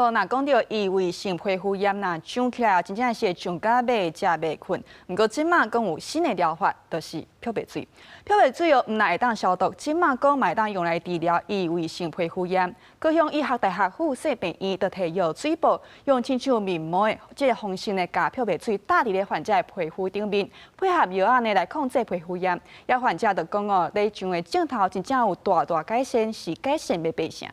好，若講著異位性皮膚炎，若癢起來，真正是會癢甲欲食袂睏。毋過這馬講有新的療法，就是漂白水。漂白水哦，毋但會當消毒，這馬講嘛會當用來治療異位性皮膚炎。高雄醫學大學附設病院就提藥水布，用親像面膜的這个方式呢，共漂白水打佇咧患者的皮膚頂面，配合藥仔呢來控制皮膚炎。也患者就講哦，咧癢的症頭真正有大大改善，是改善欲八成。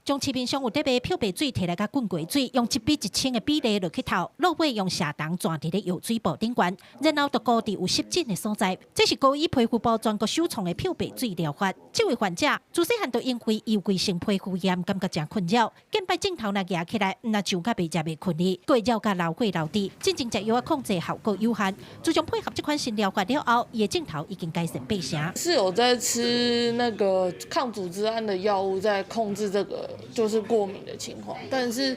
將市面上有咧賣漂白水提來共滾過水，用1比1000的比例落去透，落尾用瀉筒攥佇咧藥水布頂懸，然後就糊佇有濕疹的所在。這是高醫皮膚部全國首創的漂白水療法。這位患者自細漢就因為異位性皮膚炎，感覺誠困擾，見擺症頭若夯起來，毋但癢甲欲食袂睏哩，閣會繞甲流血流滴，進前食藥仔控制效果有限。自從配合這款新療法了後，伊的症頭已經改善八成。是有在吃那個抗組織胺的藥物，在控制這個就是過敏的情況，但是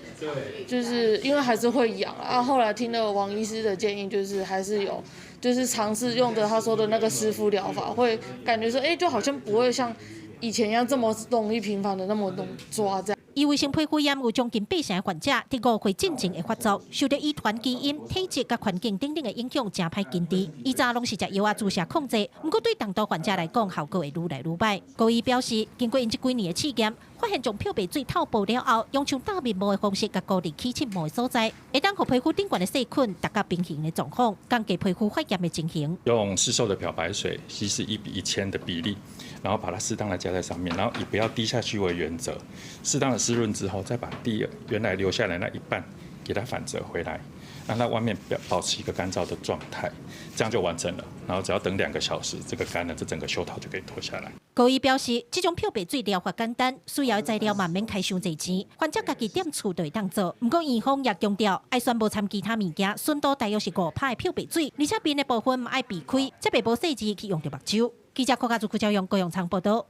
就是因為還是會癢啊。後來聽了王醫師的建議，就是還是有，就是嘗試用的他說的那個濕敷療法，會感覺說，欸，就好像不會像以前一樣這麼容易頻繁的那麼多抓這樣。異位性皮膚炎有將近八成的患者佇5歲進前會發作，受著遺傳基因、體質佮環境等等的影響，誠歹根治。以前攏是食藥仔注射控制，毋過對重度患者來講，效果會愈來愈䆀。高醫表示，經過𪜶這幾年的試驗，發現將漂白水透薄了後，用像打面膜的方式共糊佇起疹毛的所在，會當予皮膚頂懸的細菌達到平衡的狀況，降低皮膚發炎的情形。用市售的漂白水稀釋1比1000的比例，然後把它適當的加在上面，然後以不要滴下去為原則，適當的濕潤之後，再把第二原來留下來那一半給它反折回來，讓它外面保持一個乾燥的狀態，這樣就完成了。然後只要等2個小時，這個乾了，這整個袖套就可以脫下來。高醫表示，這種漂白水療法簡單，需要的材料嘛毋免開傷濟錢，患者家己踮厝就會當做。毋過院方也強調，愛選無摻其他物件，純度大約是5趴的漂白水，而且面的部分嘛愛避開，才袂無細緻去用著目睭。記者郭家祖、郭昭陽、高永昌報道。